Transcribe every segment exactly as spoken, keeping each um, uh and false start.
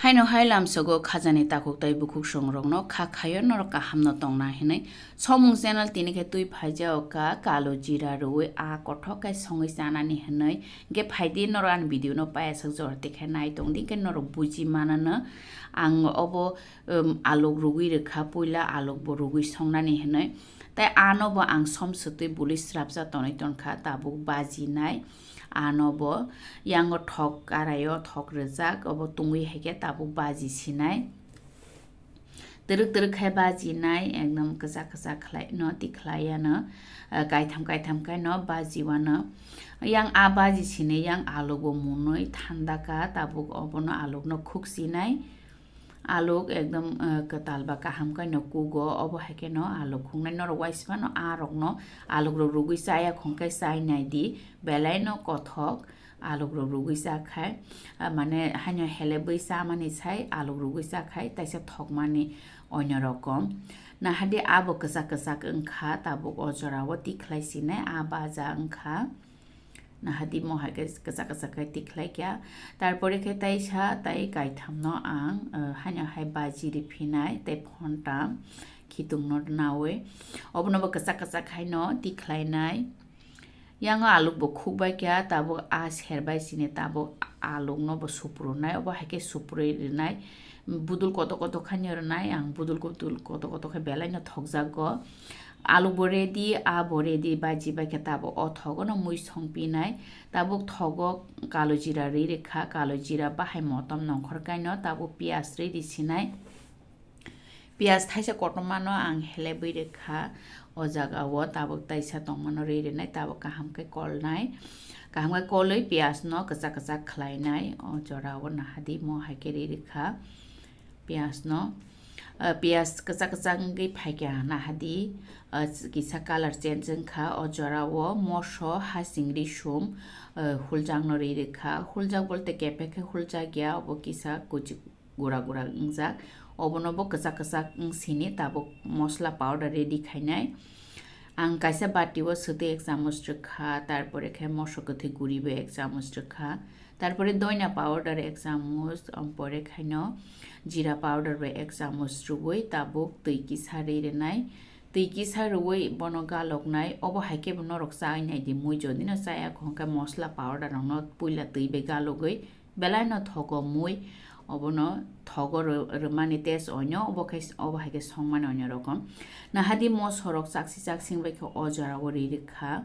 Haino hai lamsogo khajani takhuk tai bukhuk songrokno kha khaio norok kahamno tongna hinwi. Somung channel tini khe twi phaijao ka kalo jira rwui a kothok khe songwi chanani hinwi. Hwnkhe phaidi norok ani video no payaswk jora tikhe nai tongdi hwnkhe norok buji manano ang obo, um, aluk rwgwi rwkha puila aluk bo rwgwi songnani hinwi. Tai ano bo ang som swtwi bului srapsa tonwi tongkha tabuk baji nai. Ano bo yango thok karaio thok rwjak, obo tungwi hai khe tabuk baji sinai. Twrwk twrwk khai baji nai, ekdom kwchak kwchak khlai no tikhlai ano, ah, kaitham kaitham khai no baji wano. Yang a baji sini yang aluk bo munui thanda ka, tabuk obono aluk no khuk sinai. Aluk ekdom, eh, kwtal ba kaham khe no kugo, obo hai khe no aluk khungnai norok waisa phano a rok no aluk rok rwgwi chaya khong khe chai nai di, belai no kothok aluk rok rwgwi cha khai, ah, mane haino helebwi chamani sai aluk rwgwi cha khai taisa thokmani onyo rokom. Nahadi abo kwchak kwchak wngkha tabuk o jora o tikhlai sinai a baja wngkha. Nahadi mo hai khe kwchak kwchak khe tikhlai kya. Tarpore khe taisa tai kaithamno ang, eh, haino hai baji riphinai tei phontam khitungno naui. Obono bo kwchak kwchak haino tikhlainai. Yango aluk bo khukbai kya, tabuk a serbai sini tabuk alukno bo suprunai. Obo hai khe suprui rinai. Budul koto koto khaino rwnai, ang budul koto koto khe belai no thokjago. Aluk bo ready, a bo ready, baji bai khe tabuk o thogo no mui songpinai. Tabuk thogo kalo jira ri rikha, kalo jira bahai motom nongkhor kaino tabuk piyaj ri risinai. Piyaj thaisa kotorma no ang helebwi rikha, o jaga o tabuk taisa tongmano ri rinai, tabuk kaham khe kolnai. Kaham khe kolwi piyaj no kwchak kwchak khlainai, o jora o nahadi mo hai khe ri rikha. Piyaj no, ah, piyaj kwchak kwchak wngwi phaikha nahadi, ah, kisa colour change wngkha. O jora o moso hasing risum, ah, huljak no ri rikha. Huljak bolte kepek khe huljak ya, obo kisa kuchuk gura gura wngjak. Obono bo kwchak kwchak wngsini tabuk mosla powder ready khainai. Ang kaisa bati o swtwi ek chamuch rwkha, tarpore khe moso kwthwi guri bo ek chamuch rwkha, tarpore doina powder ek chamuch, ampore khaino jira powder bo ek chamuch rwui tabuk twi kisa ri rwnai. Twi kisa rwui bono galoknai, obo hai khe bo norok chai nai di, mui jodi no chaya kho hwnkhe mosla powder rok no puila twi bai galogwi belai no thogo mui, obono thogo rw-, rwmani test onyo, obo khe, obo hai khe songmani onyo rokom. Nahadi moso rok chaksi chaksing bai khe o jora o ri rikha,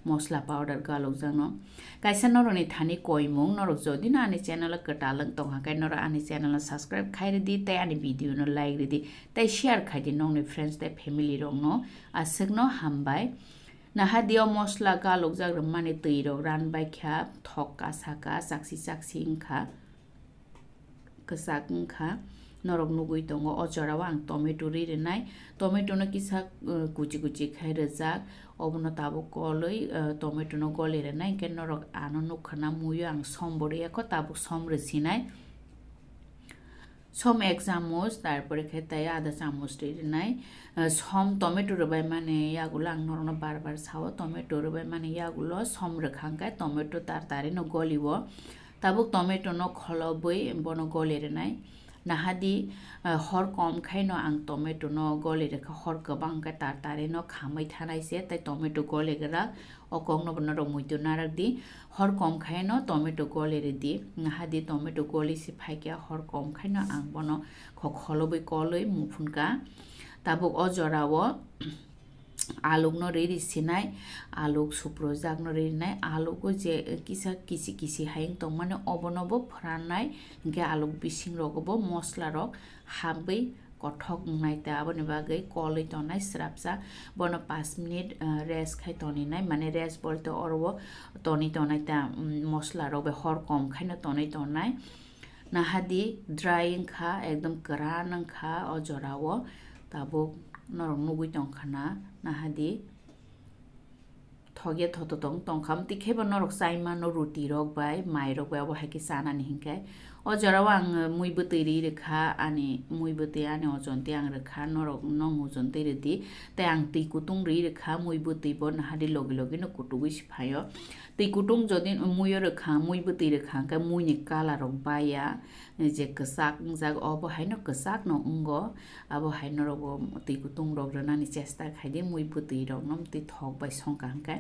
mosla powder galokjak no. Kaisa norokni thani koimung, norok jodi no ani channel o kwtal wng tongkha khe norok ani channel no subscribe khai rwdi tei ani video no like rwdi tei share khai di nokni friends tei family rok no. Aswk no hambai. Nahadi o mosla galokjak rwmani twi rok ran bai kha, thok ka saka, chaksi chaksi wngkha, kwchak wngkha. Norok nugui tongo, o jora o ang tomato ri rwnai. Tomato no kisa, uh, kuchi kuchi khai rwjak, obono tabuk kolwi, uh, tomato no goli rwnai, hwnkhe norok ano nukha na mui o ang som bo rwya kho, tabuk som rwsinai. Som ek chamuch, tarpore khe tei adha chamuch twi rwnai. Ah, som tomato rwbai mani yagulo ang norokno bar bar sao, tomato rwbai mani yagulo som rwkha hwnkhe tomato tar tari no goli o. Tabuk tomato no kholobwi bono goli rwnai. Nahadi, ah, hor kom khaino ang tomato no goli rwkha, hor kwbang khe tar tari no khamwi thanai se tei tomato goli gwrak. O kokno bo norok muitu narak di. Hor kom khai no tomato goli rwdi. Nahadi tomato goli se phaikhe hor kom khai no ang bono kho kholobwi kolwi muphunka. Tabuk o jora o aluk no ri ri sinai, aluk suprojak no ri rinai, aluk o je kisa kisi kisi hai wng tongmani obono bo phrannai, hwnkhe aluk bising rogo bo mosla rok habwi kothok wngnai ta, aboni bagwi kolwi tongnai swrapsa. Bono pash minute, ah, rest khai toninai, mane rest bolte oro o tonwi tongnai ta, mm, mosla rok bai hor kom khaino tonwi tongnai. Nahadi dry wngkha, ekdom kwran wngkha o jora o, tabuk norok nugwi tongkha na, nahadi. Thokya thoto tong tongkha, amtwi khe bo norok chai mano ruti rok bai, mai rok bai, obo hai khe chanani hinkhe. O jora o ang mui bwtwi ri rwkha, ani mui bwtwi ani ojon twi ang rwkha, norok no ojon twi rwdi. Tei ang twi kutung ri rwkha, mui bwtwi bo nahadi logi logi no kutugwi se phaio. Twi kutung jodi mui o rwkha, mui bwtwi rwkha, hinkhe mui ni colour rok baiya, je kwchak wngjak, obo haino kwchakno wngo. Abo hai norokbo twi kutung rok rwnani chesta khaidi, mui bwtwi rokno twi thok bai songkha hwnkhe.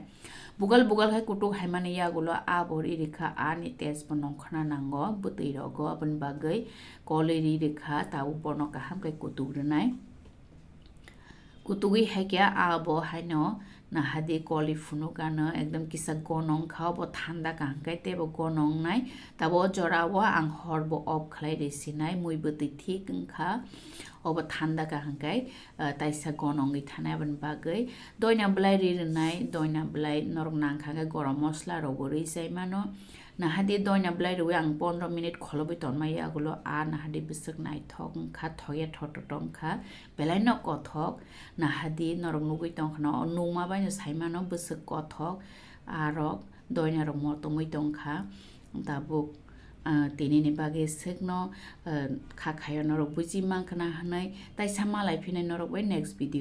Bugal bugal khai kutuk haimani yagulo a bo ri rikha, ani test bo nongkhorna nango bwtwi rogo, aboni bagwi kolwi ri rikha, tabuk bono kaham khe kutuk rwnai. Kutugwi hai khe abo haino nahadi kolwi phunuk ano ekdom kisa gonong kha, obo thanda kaham khe teibo gonong nai. Tabo o jora o ang hor bo off khlai rwi sinai, mui bwtwi thik wngkha, obo thanda kaham khe, ah, taisa gonongwi thanai aboni bagwi. Doina bwlai ri rwnai, doina bwlai norok nangkha khe gorom mosla rok bo rwi chai mano. Nahadi doina bwlai rwi ang pondro minute kholobwi tonmai yagulo, a nahadi bwswk naithok wngkha, thokya thototo wngkha, belaino kothok. Nahadi norok nugwi tongkhano, o nungma baino saimano bwswk kothok, arok doina rok motomwi tongkha. Tabuk, ah, tinini bagwi swkno, ah, kha khayo norok buji mankhana hwnwi, taisa malai phinai norok bai next video.